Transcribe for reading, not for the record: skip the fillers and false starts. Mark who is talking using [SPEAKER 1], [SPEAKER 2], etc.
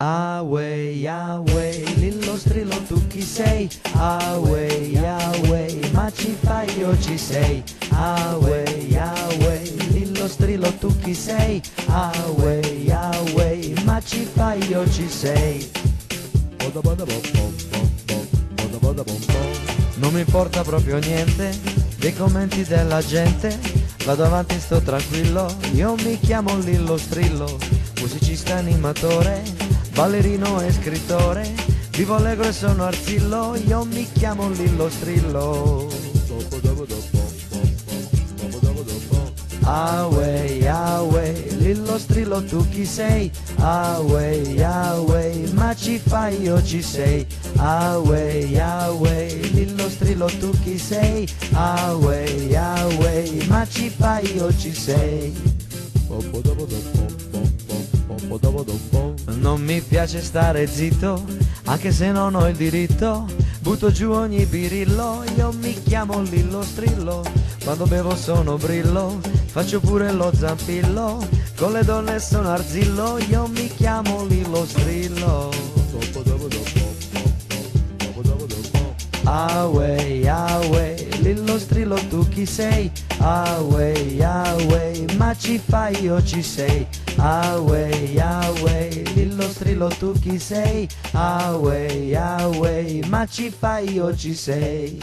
[SPEAKER 1] Away, away, Lillo Strillo, tu chi sei? Away, away, ma ci fai o ci sei? Away, away, Lillo Strillo, tu chi sei? Away, away, ma ci fai o ci sei? Non mi importa proprio niente dei commenti della gente, vado avanti, sto tranquillo, io mi chiamo Lillo Strillo, musicista animatore, ballerino e scrittore, vivo allegro e sono arzillo, io mi chiamo Lillo Strillo. Away, away, Lillo Strillo, tu chi sei? Away, away, ma ci fai o ci sei? Away, away, Lillo Strillo, tu chi sei? Away, away, ma ci fai o ci sei? Non mi piace stare zitto, anche se non ho il diritto. Butto giù ogni birillo, io mi chiamo Lillo Strillo. Quando bevo sono brillo, faccio pure lo zampillo. Con le donne sono arzillo, io mi chiamo Lillo Strillo. Away, away, Lillo Strillo, tu chi sei? Away, away, ma ci fai o ci sei? Away, away, Lillo Strillo, tu chi sei? Away, away, ma ci fai o ci sei?